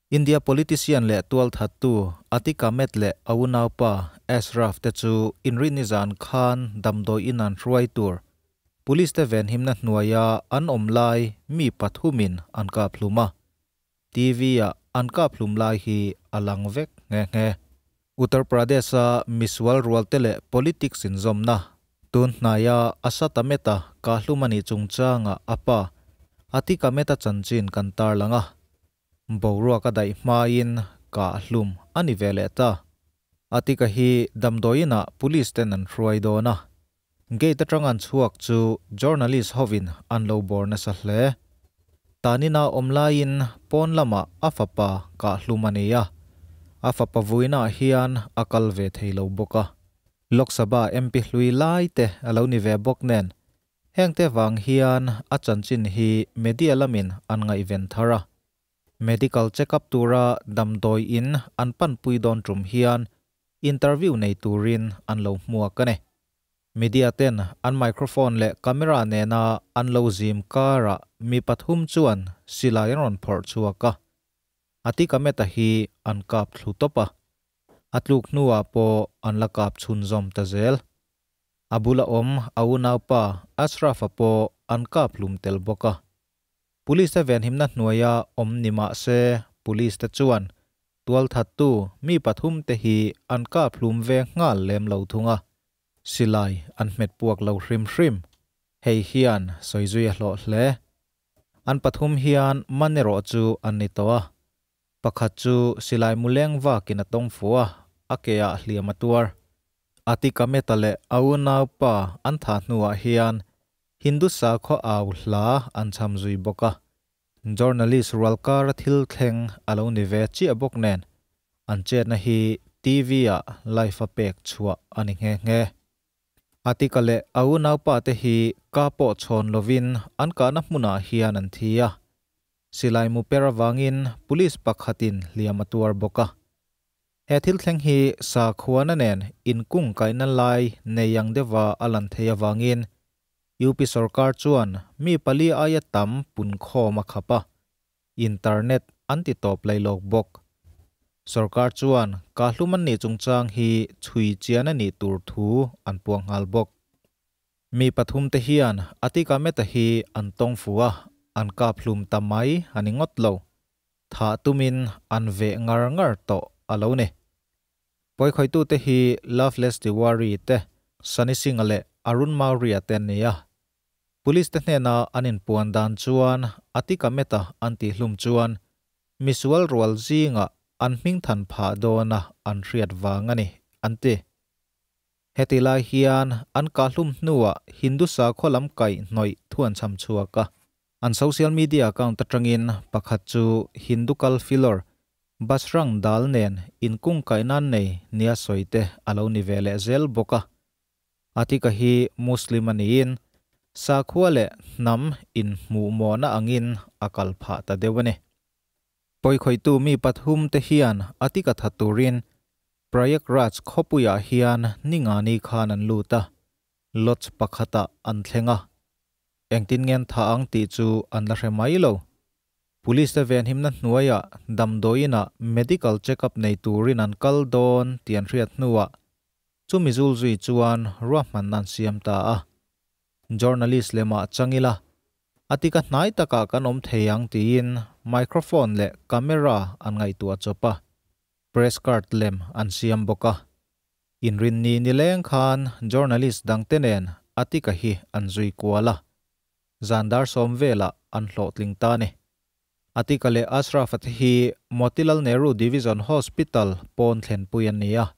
India politician leh tualthattu Atiq Ahmed leh a unaupa Ashraf te chu Inrinni zan khan damdawi in an hruai tur police te venhimna hnuaia an awm lai mi pathumin an kap hlum a, TV-ah an kap hlum lai hi a lang vek nghe nghe. Uttar Pradesh-a misual rualte leh politics inzawmna tun hnaia Asad Ahmed-a kahhlum a nih chungchangah a pa Atiq Ahmed-a chanchin kan tarlang a. Boruak a daih hmain kah hlum a ni ve leh ta. Atika hi damdawiinah police ten an hruai dawn a, gate atang an chhuak chu journalist hovin an lo bawr nasa hle. Tanina awm laiin pawn lamah a fapa kah hlum a ni a, a fapa vuinaah hian a kal ve thei lo bawk a. Lok Sabha MP hlui lai te a lo ni ve bawk nen, hengte vang hian a chanchin hi media lamin an ngaihven thar a. Medical check-up tura damdawi in an panpui dawn tum hian interview nei turin an lo hmuak a ni. Media ten an microphone leh camera nena an lo zim karah mi pathum chuan silai an rawn phawrh chhuak a. Atiq Ahmed-a hi an kap thlu tawp a, a tluk hnuah pawh an la kap chhunzawm ta zel. A bula awm a unaupa Ashraf-a pawh an kap hlum tel bawk a. Police te venhimna hnuaia awm ni mah se police te chuan tualthattu mi pathum te hi an kap hlum ve nghal lem lo thung a, silai an hmet puak lo hrim hrim. Hei hian sawi zui a hlawh hle. An pathum hian man erawh chu an ni tawh a, pakhat chu silai mu leng vakin a tawng fuh a, a ke ah hliam a tuar. Atiq Ahmed-a leh a unaupa an thah hnuah hian Hindu sakhaw au hla an cham zui bawk a, journalist rual kara thil thleng a lo ni ve chiah bawk nen an chetna hi TV-ah live a pek chhuah a ni nghe nghe. Atika leh a unaupa te hi ka pawh chhawn lovin an kahna hmunah hian an thi a, silai mu per avangin police pakhatin hliam a tuar bawk a. He thil thleng hi sakhuana nen inkungkaihna lai nei ang deuha a lan theih avangin UP sorkar chuan mi pali aia tam punkhawm a khap a, internet an ti tawp lailawk bawk. Sorkar chuan kahlum an nih chungchang hi chhui chian a nih tur thu an puang nghal bawk. Mi pathum te hian Atiq Ahmed-a hi an tawng fu a, an kap hlum ta mai a ni ngawt lo. Thah tumin an veh ngar ngar tawh a lo ni. Pawikhawitute hi Loveless Tiwari te, Sunny Singh-a leh Arun Maurya te an ni a. Police te hnena an inpuan dan chuan Atiq Ahmed-a an tihhlum chuan misual rual zingah an hmingthan phah dawna an hriat vang a ni, an ti. Heti lai hian an kahhlum hnuah Hindu sakhaw lam kaih hnawih thu an cham chhuak a. An social media account atangin pakhat chu Hindu kal filawr Bajrang Dal nen inkungkaih nan nei nia sawi te a lo ni ve leh zel bawk a. Atika hi Muslim a niin sakhua leh hnam inhmuhmawhna angin a kal phah ta deuh a ni. Pawikhawihtu mi pathum te hian Atika that turin Prayagraj khawpuiah hian ningani khan an lut a, lodge pakhatah an thleng a. Engtin ngen tha ang tih chu an la hre mai lo. Police te venhimna hnuaiah damdawiinah medical check-up nei turin an kal dawn tih an hriat hnuah chumi zul zui chuan ruahmanna an siam ta a. Journalist lemah chang ila, a tika hnai takah kan awm thei ang tiin microphone leh camera an ngaihtuah chawp a, press card lem an siam bawk a. Inrinni nileng khan journalist dangte nen Atika hi an zui kual a, zan dar sawm velah an hlawhtling ta a ni. Atika leh Ashraf-a te hi Motilal Nehru Division Hospital pawn thlenpui an ni a.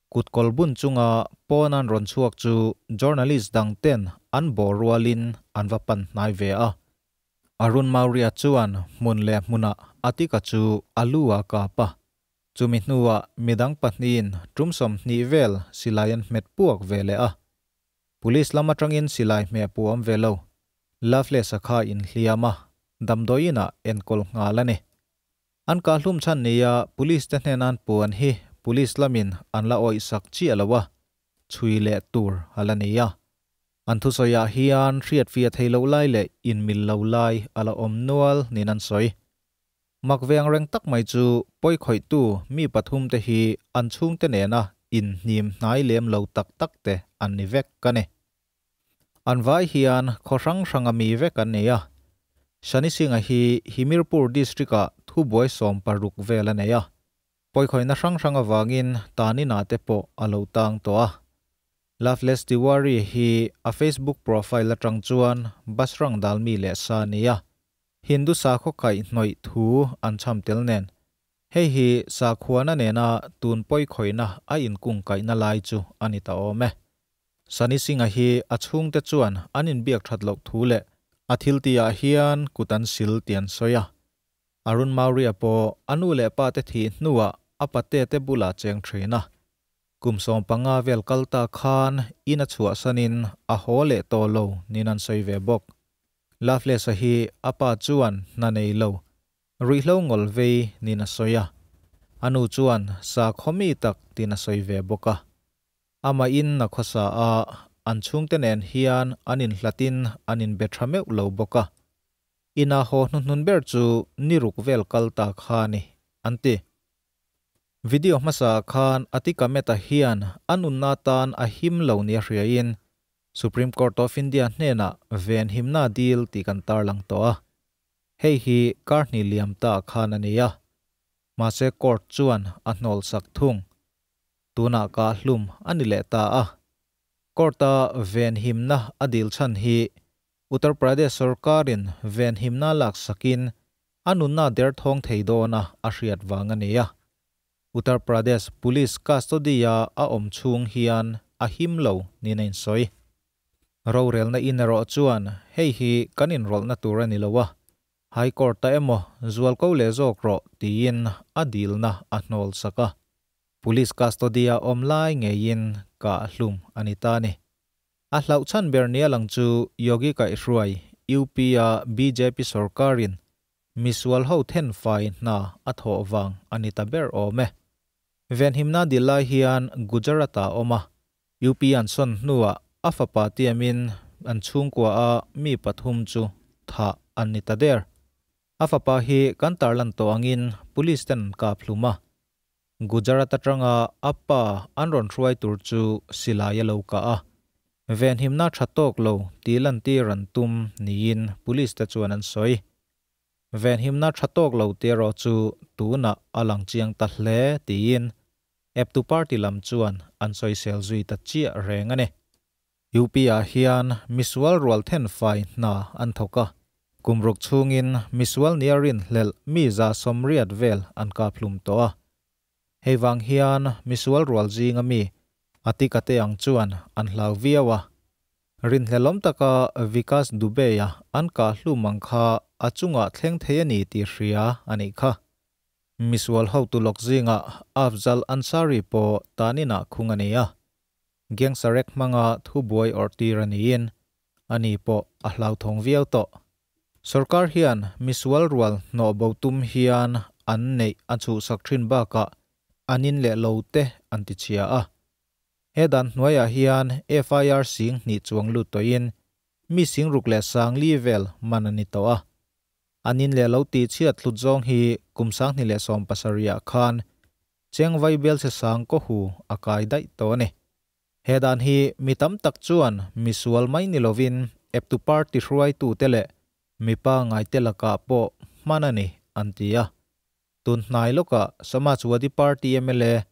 Kutkawl bun chunga pawn an rawn chhuak chu journalist dangten an bawr rualin an va pan hnai ve a. Arun Maurya chuan hmun leh hmunah Atika chu a lu a kap a. Chumi hnuah midang pahnihin tum 20 vel silai an hmet puak ve leh a. Police lam atangin silai hmeh puam ve lo. Loveless a kha inhliam a, damdawiinah enkawl nghal a ni. An kahhlum chhan nia police te hnen an puan hi police lamin an la awih sak chiah lo a, chhui leh tur a la ni a. An thusawiah hian hriatfiah thei loh lai leh inmil lo lai a la awm nual niin an sawi. Mak ve angreng tak mai chu pawikhawihtu mi pathumte hi an chhungte nena inhnim hnai lem lo tak tak te an ni vek a ni. An vai hian khaw hrang hranga mi vek an ni a. Shani Singh-a hi Himirpur district-ah thubuai 16 vel a nei a. Pawikhawihna hrang hrang avangin Tanina te pawh a lo tang tawh a. Loveless Tiwari hi a Facebook profile atang chuan Basrang dal mi leh sa a ni a. Hindu sakhaw kaihhnawih thu an chham tel nen. Hei hi sakhuana nena tun pawikhawihna a inkungkaihna lai chu a ni ta awm e. Sunny Singh-a hi a chhungte chuan an inbiak that loh thu leh a thiltihah hian kut an sil tih an sawi a. Arun Maurya pawh a nu leh pa te thih hnuah a pate te bulah cheng thin a. Kum 15 vel kal ta khan in a chhuahsanin a haw leh tawh lo niin an sawi ve bawk. Loveless-a hi a pa chuan hna nei lo, ruihhlo ngawl vei niin a sawi a. A nu chuan sakhaw mi tak tiin a sawi ve bawk a. Amah in a khawsa a, an chhungte nen hian an inhlatin an inbe tha meuh lo bawk a. Ina haw hnuhnun ber chu ni ruk vel kal ta kha a ni, an ti. Video hmasa khan Atika Mehta hian a nunna tan a him lo nia hriain Supreme Court of India hnenah venhimna dil tih kan tarlang tawh a. Hei hi kar hnih liam ta khan a ni a. Mahse court chuan a hnawl sak thung. Tunah kah hlum a ni leh ta a. Court-a venhimna a dil chhan hi Uttar Pradesh sorkarin venhimna laksakin a nunna derthawng thei dawna a hriat vang a ni a. Uttar Pradesh Police custody-a a awm chhung hian a him lo niin a insawi. Rorelna in erawh chuan hei hi kan inrawlhna tur a ni lo a, High Court-a emaw zualko leh zawk rawh tiin a dilna a hnawl sak a. Police custody-a awm lai ngeiin kah hlum a ni ta a ni. A hlauh chhan ber nia lang chu Yogi kaihhruai UP-a bjp sorkarin misual ho thenfai hna a thawh vang a ni ta ber awm e. Venhimna dil lai hian Gujarat-ah a awm a, UP an sawn hnuah a fapa tiamin an chhungkua a mi pathum chu thah an ni ta der. A fapa hi kan tarlan tawh angin police ten an kap hlum a, Gujarat atanga a pa an rawn hruai tur chu silai a lo kah a, venhimna tha tawk lo tih lantir an tum niin police te chuan an sawi. Venhimna tha tawk lo tih erawh chu tunah a lang chiang ta hle tiin eptu party lam chuan an sawisel zui ta chiah reng a ni. UP ah hian misual rual thenfai hna an thawk a, kum ruk chhungin misual nia rinhlelh mi 180 vel an kap hlum tawh a. Hei vang hian misual rual zinga mi a tikate ang chuan an hlau viau a. Rinhlelawm taka Vikas Dubey-a an kah hlum ang kha a chungah thleng thei a ni tih hria a nih kha. Misual hotu lawk zingah Afzal Ansari pawh taninah khung a ni a. Gangster-ek hmanga thubuai awrh tir a niin ani pawh a hlauthawng viau tawh. Sorkar hian misual rual hnawh bo tum hian an neih a chhuhsak thin bakah an in leh lo te an ti chhia a. He dan hnuaiah hian FIR 2000 chuang lut tawhin mi 6040 vel man a ni tawh a. An in leh lo tih chhiat hlut zawng hi kum 2017 ah khan Cheng Vaibelchhe sang kaw hu a kai daih tawh a ni. He dan hi mi tam tak chuan misual mai ni lovin eptu party hruaitute leh mipa ngaite lakah pawh hman a ni an ti a. Tun hnai lawkah Samajwadi Party mla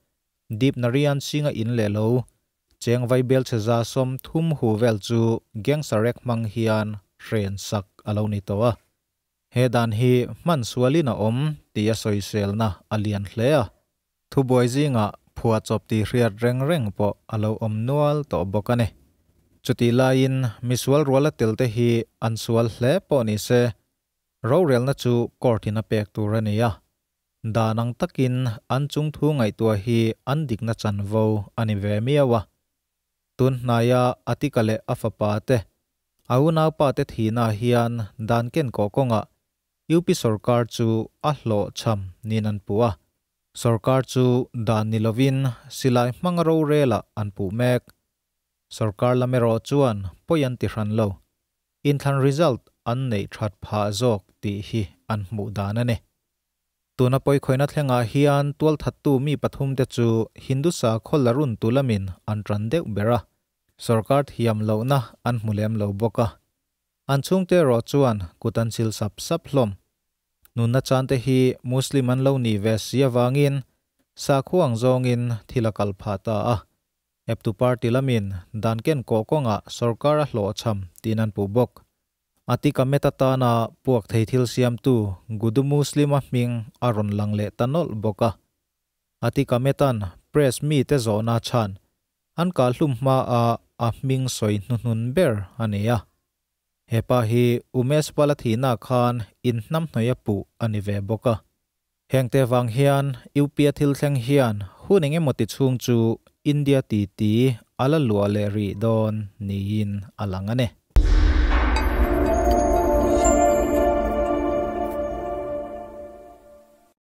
Deep Narayan Singh-a in leh lo Cheng Vaibelchhe 30 hu vel chu gangster-ek hmang hian hren sak a lo ni tawh a. He dan hi hman sualin a awm tih a sawiselna a lian hle a, thubuai zingah phuahchawp tih hriat reng reng pawh a lo awm nual tawh bawk a ni. Chutih laiin misual ruala telte hi an sual hle pawh ni se, rorelna chu court-in a pek tur a ni a, dan ang takin an chungthu ngaihtuah hi an dikna chanvo a ni ve miau a. Tun hnaia Atika leh a fapa te, a unaupa te thihna hian dan ken kawh kawngah UP sorkar chu a hlawhchham niin an puh a. Sorkar chu dan ni lovin silai hmanga rorelah an puh mek. Sorkar lam erawh chuan pawi an ti hran lo. Inthlan result an neih that phah zawk tih hi an hmuh dan a ni. Tuna pawikhawihna thlengah hian tualthattu mi pathumte chu Hindu sakhaw la runtu lamin an tan deuh ber a, sorkar thiam lohna an hmu lem lo bawk a. An chhungte erawh chuan kut an sil sap sap hlawm. Nunna chante hi Muslim an lo nih ve si avangin sakhua ang zawngin thil a kal phah ta a. Eptu party lamin dan ken kawh kawngah sorkar a hlawhchham tiin an puh bawk. Atiq Ahmed atana puak thei thil siamtu Gudu Muslim-a hming a rawn lang leh ta nawlh bawk a. Atiq Ahmed-a'n press mite zawhna a chhan an kahhlum hmaah a hming sawi hnuhnun ber a ni a. He pa hi Umesh Pal-a thihna khan inhnamhnawih a puh a ni ve bawk a. Hengte vang hian UP-a thil thleng hian hun eng emaw ti chhung chu India titi a la luah leh rih dawn niin a lang a ni.